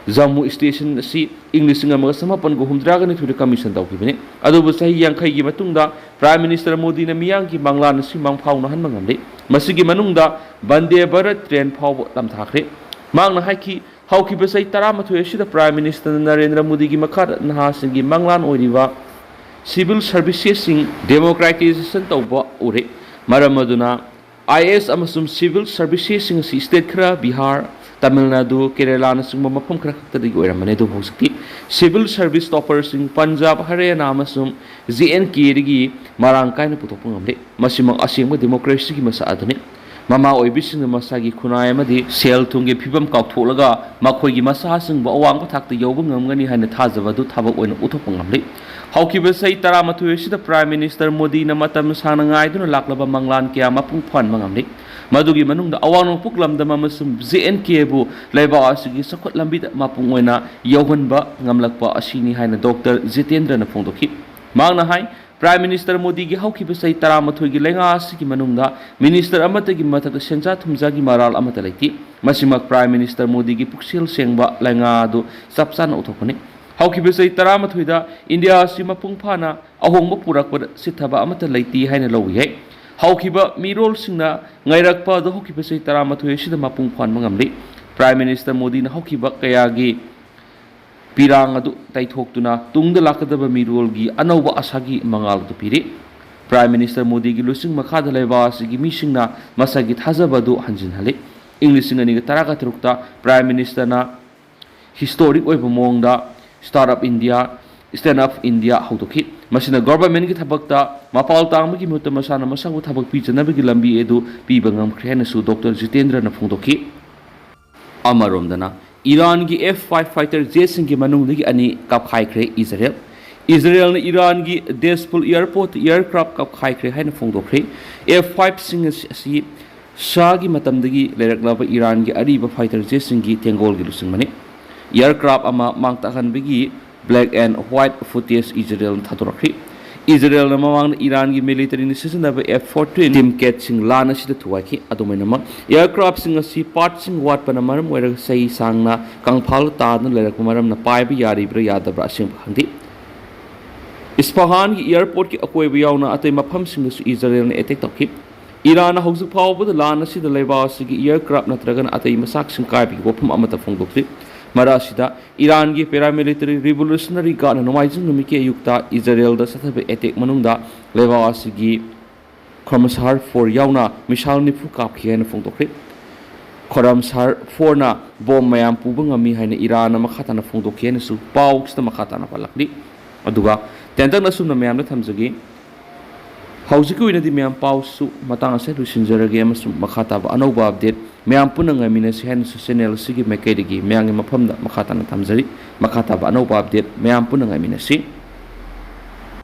ꯖꯝꯃꯨ station ꯑꯁꯤ ꯏꯪ ꯂꯤꯁꯤꯡ ꯑꯃꯒ ꯆꯃꯥꯄꯟꯒ ꯍꯨꯝꯗ꯭ꯔꯥꯒ ꯅꯤꯊꯣꯏꯗ commission ꯇꯧꯈꯤꯕꯅꯤ꯫ ꯑꯗꯨꯕꯨ ꯆꯍꯤ ꯌꯥꯡꯈꯩꯒꯤ ꯃꯇꯨꯡꯗ Prime Minister ꯃꯣꯗꯤꯅ ꯃꯤꯌꯥꯝꯒꯤ ꯃꯪꯂꯥꯟ ꯑꯁꯤ ꯃꯪꯐꯥꯎꯅꯍꯟꯕ ꯉꯝꯂꯤ꯫ ꯃꯁꯤꯒꯤ ꯃꯅꯨꯡꯗ ꯚꯟꯗꯦ ꯚꯥꯔꯠ train ꯐꯥꯎꯕ ꯅꯝꯊꯈ꯭ꯔꯦ꯫ ꯃꯍꯥꯛꯅ ꯍꯥꯏꯈꯤ, ꯍꯧꯈꯤꯕ ꯆꯍꯤ ꯇꯔꯥꯃꯥꯊꯣꯏ ꯑꯁꯤꯗ Prime Minister ꯅꯔꯦꯟꯗ꯭ꯔ ꯃꯣꯗꯤꯒꯤ ꯃꯈꯥꯗ ꯅꯍꯥꯁꯤꯡꯒꯤ ꯃꯪꯂꯥꯟ ꯑꯣꯏꯔꯤꯕ civil servicesꯁꯤꯡ democratization ꯇꯧꯕ ꯎꯔꯦ꯫ ꯃꯔꯝ ꯑꯗꯨꯅ I A S ꯑꯃꯁꯨꯡ civil servicesꯁꯤꯡ ꯑꯁꯤ state ꯈꯔ, ꯕꯤꯍꯥꯔ, ꯇꯥꯃꯤꯜ ꯅꯥꯗꯨ, ꯀꯦꯔꯦꯂꯥꯅꯆꯤꯡꯕ ꯃꯐꯝ ꯈꯔ ꯈꯛꯇꯗꯒꯤ ꯑꯣꯏꯔꯝꯕꯅꯤ꯫ ꯑꯗꯨꯕꯨ ꯍꯧꯖꯤꯛꯇꯤ civil service topperꯁꯤꯡ ꯄꯟꯖꯥꯕ, ꯍꯔꯤꯌꯥꯅꯥ ꯑꯃꯁꯨꯡ J and Kꯗꯒꯤ ꯃꯔꯥꯡ ꯀꯥꯏꯅ ꯄꯨꯊꯣꯛꯄ ꯉꯝꯂꯦ꯫ ꯃꯁꯤꯃꯛ ꯑꯁꯦꯡꯕ democracyꯒꯤ ꯃꯁꯛ ꯑꯗꯨꯅꯤ꯫ ꯃꯃꯥ ꯑꯣꯏꯕꯤꯁꯤꯡꯅ ꯃꯁꯥꯒꯤ ꯈꯨꯟꯅꯥꯏ ꯑꯃꯗꯤ ꯁꯦꯜ ꯊꯨꯝꯒꯤ ꯐꯤꯕꯝ ꯀꯥꯎꯊꯣꯛꯂꯒ ꯃꯈꯣꯏꯒꯤ ꯃꯆꯥꯁꯤꯡꯕꯨ ꯑꯋꯥꯡꯕ ꯊꯥꯛꯇ ꯌꯧꯕ ꯉꯝꯒꯅꯤ ꯍꯥꯏꯅ ꯊꯥꯖꯕ ꯑꯗꯨ ꯊꯕꯛ ꯑꯣꯏꯅ ꯎꯠꯊꯣꯛꯄ ꯉꯝꯂꯤ꯫ ꯍꯧꯈꯤꯕ ꯆꯍꯤ ꯇꯔꯥꯃꯥꯊꯣꯏ ꯑꯁꯤꯗ Prime Minister ꯃꯣꯗꯤꯅ ꯃꯇꯝ ꯁꯥꯡꯅ ꯉꯥꯏꯗꯨꯅ ꯂꯥꯛꯂꯕ ꯃꯪꯂꯥꯟ ꯀꯌꯥ ꯃꯄꯨꯡ ꯐꯥꯍꯟꯕ ꯉꯝꯂꯤ꯫ ꯃꯗꯨꯒꯤ ꯃꯅꯨꯡꯗ ꯑꯋꯥꯡ ꯅꯣꯡꯄꯣꯛ ꯂꯝꯗꯝ ꯑꯃꯁꯨꯡ J and Kꯕꯨ ꯂꯩꯕꯥꯛ ꯑꯁꯤꯒꯤ ꯆꯥꯎꯈꯠ ꯂꯝꯕꯤꯗ ꯃꯄꯨꯡ ꯑꯣꯏꯅ ꯌꯧꯍꯟꯕ ꯉꯝꯂꯛꯄ ꯑꯁꯤꯅꯤ ꯍꯥꯏꯅ Doctor ꯖꯤꯇꯦꯟꯗ꯭ꯔꯅ ꯐꯣꯡꯗꯣꯛꯈꯤ꯫ ꯃꯍꯥꯛꯅ ꯍꯥꯏ, Prime Minister ꯃꯣꯗꯤꯒꯤ ꯍꯧꯈꯤꯕ ꯆꯍꯤ ꯇꯔꯥꯃꯥꯊꯣꯏꯒꯤ ꯂꯩꯉꯥꯛ ꯑꯁꯤꯒꯤ ꯃꯅꯨꯡꯗ minister ꯑꯃꯠꯇꯒꯤ ꯃꯊꯛꯇ ꯁꯦꯟꯖꯥ ꯊꯨꯝꯖꯥꯒꯤ ꯃꯔꯥꯜ ꯑꯃꯠꯇ ꯂꯩꯇꯦ꯫ ꯃꯁꯤꯃꯛ Prime Minister ꯃꯣꯗꯤꯒꯤ ꯄꯨꯛꯆꯦꯜ ꯁꯦꯡꯕ ꯂꯩꯉꯥꯛ ꯑꯗꯨ ꯆꯞ ꯆꯥꯅ ꯎꯠꯊꯣꯛꯄꯅꯤ꯫ ꯍꯧꯈꯤꯕ ꯆꯍꯤ ꯇꯔꯥꯃꯥꯊꯣꯏꯗ ꯏꯟꯗꯤꯌꯥ ꯑꯁꯤ ꯃꯄꯨꯡ ꯐꯥꯅ ꯑꯍꯣꯡꯕ ꯄꯨꯔꯛꯄꯗ ꯁꯤꯊꯕ ꯑꯃꯠꯇ ꯂꯩꯇꯦ ꯍꯥꯏꯅ ꯂꯧꯕ ꯌꯥꯏ꯫ ꯍꯧꯈꯤꯕ ꯃꯤꯔꯣꯜꯁꯤꯡꯅ ꯉꯥꯏꯔꯛꯄ ꯑꯗꯨ ꯍꯧꯈꯤꯕ ꯆꯍꯤ ꯇꯔꯥꯃꯥꯊꯣꯏ ꯑꯁꯤꯗ ꯃꯄꯨꯡ ꯐꯥꯍꯟꯕ ꯉꯝꯂꯤ꯫ Prime Minister ꯃꯣꯗꯤꯅ ꯍꯧꯈꯤꯕ ꯀꯌꯥꯒꯤ ꯄꯤꯔꯥꯡ ꯑꯗꯨ ꯇꯩꯊꯣꯛꯇꯨꯅ ꯇꯨꯡꯗ ꯂꯥꯛꯀꯗꯕ ꯃꯤꯔꯣꯜꯒꯤ ꯑꯅꯧꯕ ꯑꯁꯥꯒꯤ ꯃꯉꯥꯜ ꯑꯗꯨ ꯄꯤꯔꯤ꯫ Prime Minister ꯃꯣꯗꯤꯒꯤ ꯂꯨꯆꯤꯡ ꯃꯈꯥꯗ ꯂꯩꯕꯥꯛ ꯑꯁꯤꯒꯤ ꯃꯤꯁꯤꯡꯅ ꯃꯁꯥꯒꯤ ꯊꯥꯖꯕ ꯑꯗꯨ ꯍꯟꯖꯤꯟꯍꯜꯂꯤ꯫ ꯏꯪ ꯂꯤꯁꯤꯡ ꯑꯅꯤꯒ ꯇꯔꯥꯒ ꯇꯔꯨꯛꯇ Prime Ministerꯅ historic ꯑꯣꯏꯕ ꯃꯑꯣꯡꯗ Start Up India, Stand Up India ꯍꯧꯗꯣꯛꯈꯤ꯫ ꯃꯁꯤꯅ governmentꯀꯤ ꯊꯕꯛꯇ ꯃꯄꯥꯜ ꯇꯥꯡꯕꯒꯤ ꯃꯍꯨꯠꯇ ꯃꯁꯥꯅ ꯃꯁꯥꯕꯨ ꯊꯕꯛ ꯄꯤꯖꯅꯕꯒꯤ ꯂꯝꯕꯤ ꯑꯗꯨ ꯄꯤꯕ ꯉꯝꯈ꯭ꯔꯦ ꯍꯥꯏꯅꯁꯨ Doctor ꯖꯤꯇꯦꯟꯗ꯭ꯔꯅ ꯐꯣꯡꯗꯣꯛꯈꯤ꯫ ꯑꯃꯔꯣꯝꯗꯅ, ꯏꯔꯥꯟꯒꯤ F five fighter jetꯁꯤꯡꯒꯤ ꯃꯅꯨꯡꯗꯒꯤ ꯑꯅꯤ ꯀꯥꯞꯈꯥꯏꯈ꯭ꯔꯦ ꯏꯖꯔꯦꯜ꯫ ꯏꯖꯔꯦꯜꯅ ꯏꯔꯥꯟꯒꯤ ꯗꯦꯁꯄꯨꯜ airportꯇ aircraft ꯀꯥꯞꯈꯥꯏꯈ꯭ꯔꯦ ꯍꯥꯏꯅ ꯐꯣꯡꯗꯣꯛꯈ꯭ꯔꯦ꯫ F fiveꯁꯤꯡ ꯑꯁꯤ ꯁꯥꯒꯤ ꯃꯇꯝꯗꯒꯤ ꯂꯩꯔꯛꯂꯕ ꯏꯔꯥꯟꯒꯤ ꯑꯔꯤꯕ fighter jetꯁꯤꯡꯒꯤ ꯇꯦꯡꯒꯣꯜꯒꯤ ꯂꯨꯆꯤꯡꯕꯅꯤ꯫ Aircraft ꯑꯃ ꯃꯥꯡ ꯇꯥꯛꯍꯟꯕꯒꯤ black and white footage ꯏꯖꯔꯦꯜꯅ ꯊꯥꯗꯣꯔꯛꯈꯤ꯫ ꯏꯖꯔꯦꯜꯅ ꯃꯃꯥꯡꯗ ꯏꯔꯥꯟꯒꯤ militaryꯅ ꯁꯤꯖꯤꯟꯅꯕ F fourteen Tomcatꯁꯤꯡ ꯂꯥꯟ ꯑꯁꯤꯗ ꯊꯨꯒꯥꯏꯈꯤ꯫ ꯑꯗꯨꯝ ꯑꯣꯏꯅꯃꯛ, aircraftꯁꯤꯡ ꯑꯁꯤ partꯁꯤꯡ ꯋꯥꯠꯄꯅ ꯃꯔꯝ ꯑꯣꯏꯔꯒ ꯆꯍꯤ ꯁꯥꯡꯅ ꯀꯪꯐꯥꯜ ꯇꯥꯗꯨꯅ ꯂꯩꯔꯛꯄ ꯃꯔꯝꯅ ꯄꯥꯏꯕ ꯌꯥꯔꯤꯕ꯭ꯔꯥ ꯌꯥꯗꯕ꯭ꯔꯥ ꯑꯁꯦꯡꯕ ꯈꯪꯗꯦ꯫ ꯏꯁꯐꯍꯥꯟꯒꯤ airportꯀꯤ ꯑꯀꯣꯏꯕ ꯌꯥꯎꯅ ꯑꯇꯩ ꯃꯐꯝꯁꯤꯡꯗꯁꯨ ꯏꯖꯔꯦꯜꯅ attack ꯇꯧꯈꯤ꯫ ꯏꯔꯥꯟꯅ ꯍꯧꯖꯤꯛ ꯐꯥꯎꯕꯗ ꯂꯥꯟ ꯑꯁꯤꯗ ꯂꯩꯕꯥꯛ ꯑꯁꯤꯒꯤ aircraft ꯅꯠꯇ꯭ꯔꯒꯅ ꯑꯇꯩ ꯃꯆꯥꯛꯁꯤꯡ ꯀꯥꯏꯕꯒꯤ ꯋꯥꯐꯝ ꯑꯃꯠꯇ ꯐꯣꯡꯗꯣꯛꯇ꯭ꯔꯤ꯫ ꯃꯔꯛ ꯑꯁꯤꯗ, ꯏꯔꯥꯟꯒꯤ paramilitary Revolutionary Guardꯅ ꯅꯣꯡꯃꯥꯏꯖꯤꯡ ꯅꯨꯃꯤꯠꯀꯤ ꯑꯌꯨꯛꯇ ꯏꯖꯔꯦꯜꯗ ꯆꯠꯊꯕ attack ꯃꯅꯨꯡꯗ ꯂꯩꯕꯥꯛ ꯑꯁꯤꯒꯤ Khorramshahr four ꯌꯥꯎꯅ missile ꯅꯤꯐꯨ ꯀꯥꯞꯈꯤ ꯍꯥꯏꯅ ꯐꯣꯡꯗꯣꯛꯈ꯭ꯔꯦ꯫ ꯈꯣꯔꯝ ꯁꯥꯔ ꯐꯣꯔꯅ ꯕꯣꯝ ꯃꯌꯥꯝ ꯄꯨꯕ ꯉꯝꯃꯤ ꯍꯥꯏꯅ ꯏꯔꯥꯟꯅ ꯃꯈꯥ ꯇꯥꯅ ꯐꯣꯡꯗꯣꯛꯈꯤ ꯍꯥꯏꯅꯁꯨ ꯄꯥꯎꯁꯤꯗ ꯃꯈꯥ ꯇꯥꯅ ꯄꯜꯂꯛꯂꯤ꯫ ꯑꯗꯨꯒ ꯇꯦꯟꯇꯛꯅ ꯑꯁꯨꯝꯅ ꯃꯌꯥꯝꯗ ꯊꯝꯖꯒꯦ꯫ ꯍꯧꯖꯤꯛꯀꯤ ꯑꯣꯏꯅꯗꯤ ꯃꯌꯥꯝ ꯄꯥꯎꯁꯨ ꯃꯇꯥꯡ ꯑꯁꯤꯗ ꯂꯣꯏꯁꯤꯟꯖꯔꯒꯦ ꯑꯃꯁꯨꯡ ꯃꯈꯥ ꯇꯥꯕ ꯑꯅꯧꯕ ꯑꯞꯗꯦꯠ ꯃꯌꯥꯝ ꯄꯨꯟꯅ ꯉꯥꯏꯃꯤꯟꯅꯁꯤ ꯍꯥꯏꯅꯁꯨ ꯆꯦꯅꯦꯜ ꯑꯁꯤꯒꯤ ꯃꯥꯏꯀꯩꯗꯒꯤ ꯃꯌꯥꯝꯒꯤ ꯃꯐꯝꯗ ꯃꯈꯥ ꯇꯥꯅ ꯊꯝꯖꯔꯤ꯫ ꯃꯈꯥ ꯇꯥꯕ ꯑꯅꯧꯕ ꯑꯞꯗꯦꯠ ꯃꯌꯥꯝ ꯄꯨꯟꯅ ꯉꯥꯏꯃꯤꯟꯅꯁꯤ꯫